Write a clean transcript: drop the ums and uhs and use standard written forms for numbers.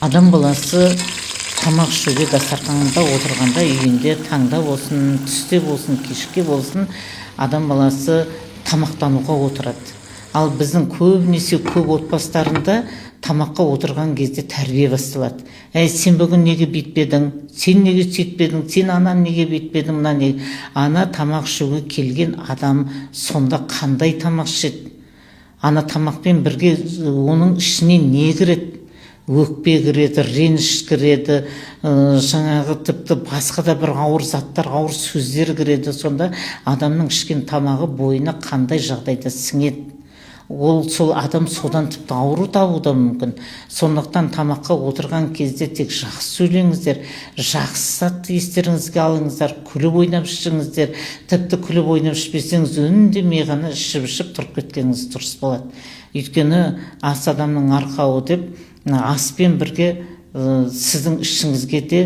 Адам баласы тамақ ішуге дастарханда отырғанда, үйінде таңда болсын, түсте болсын, кешке болсын, адам баласы тамақтануға отырады. Ал біздің көбінесе көп отбасыларында тамаққа отырған кезде тәрбие басталады: «Әй, сен бүгін неге бүйтпедің, сен неге сөйтпедің, сен ананы неге бүйтпедің, мына неге?» Ана тамақ ішуге келген адам сонда қандай тамақ ішеді? Ана тамақпен бірге оның ішіне не кіреді? Өкпе кіреді, реніш кіреді, жаңағы тіпті басқа да бір ауыр заттар, ауыр сөздер кіреді. Сонда адамның ішкен тамағы бойына қандай жағдайда сіңеді? Ол сол адам содан тіпті ауру табуы да мүмкін. Сондықтан тамаққа отырған кезде тек жақсы сөйлеңіздер, жақсы затты естеріңізге алыңыздар, күліп ойнап ішіңіздер. Тіпті күліп ойнап ішпесеңіз, үндемей ғана ішіп ішіп тұрып кеткеніңіз дұрыс болады. Өйткені ас адамның арқауы деп, мына аспен бірге сіздің ішіңізге де